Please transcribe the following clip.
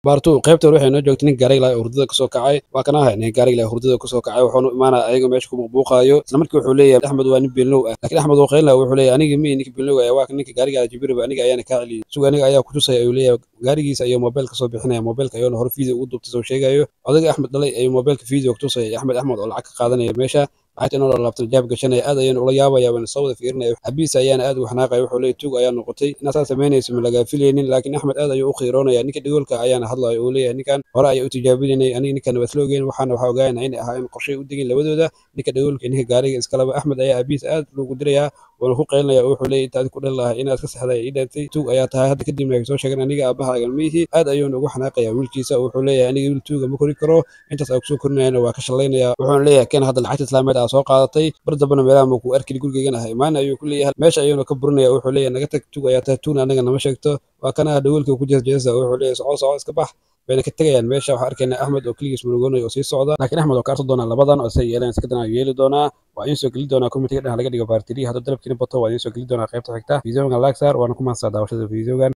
Baartu qaybta waxay noo joogtay nin gaariga lahaa oo hurdada kasoo kacay. Waa kana ahay nin gaariga lahaa hurdada kasoo kacay, wuxuuna u imaanaya ayaga meesha ku buuqaayo. Isla markii wuxuu leeyahay Axmed waa nin beenlow ah, laakiin Axmed wuu qaylinaya. Wuxuu leeyahay aniga mi ninka beenlow ah, waa ninka gaariga jibiriba, aniga ayaana kaa celiyay, suga aniga ayaa ku tusaya ayuu leeyahay. Gaarigiisa ayuu mobilka kasoo bixinaya, mobilka ayuuna hore video ugu duubtay soo sheegayo. Odayga Axmed dhalay ayuu mobilka video ku tusaya Axmed, Axmed oo lacag ka qaadanaya meesha, lacagta inuu laabtan jaab gashanaya. Aad ayayna ula yaabaya, waana soo wada fiirinaya. Abiisa ayaana aad u xanaaqaya, wuxuu leeyahay tuug ayaa noqotay, inaad saa samaynayso ma lagaa filaynin. Laakiin Axmed aad ayuu u qiiroonaya. Ninka dhigoolka ayaana hadlayo oo leeyahay ninkan hore ayaa u tijaabinay, aniga ninkan waa isla ogeyn, waxaana waxaa ogaanaa inay ahaayeen qorshay u degin labadooda, ninka dhigoolka iyo ninka gaariga iskalaba. Axmed ayaa abiis aad loogu dirayaa, wuuna ku qaylinaya oo wuxuu leeyahay intaad ku dhan lahaa inaad ka saxday ii dhantay, tuug ayaa tahay, hadda kadibna ay soo sheegeen aniga aabahaagan miihi. Aad ayuuna ugu xanaaqaya wiilkiisa oo wuxuu leeyahay aniga wiil tuuga ma kori karo, intaas aan kusoo korinayana waa ka shallaynaya. Wuxuuna leeyahay keen hadda lacagta islaameed aa soo qaadatay, bar dambana meelaha ma ku arkin, gurigeygan ah imaan ayuu ku leeyahay. Meesha ayuuna ka burinaya, wuxuu leeyahay naga tag, tuug ayaa tahay, tuugna anaga nama sheegto. Waa kana dhagoolka ku jeesjeesa, wuxuu leeyahay soco soco iska bax. Bayna ka tegayaan meesha. Waxaa arkaynaa Axmed oo keligiis murugoonayo oo sii socda, laakiin Axmed oo ka arki doonaa labadan oo say yeeleen iska dana yeeli doonaa. Waa idiin soo geli doonaa commentiga dhinaca laga dhigo part 3. Hadduu dalabkiina bato waa idiin soo geli doonaa qaybta xigta. Videogan like saar, waana ku mahadsan daawashada videogan.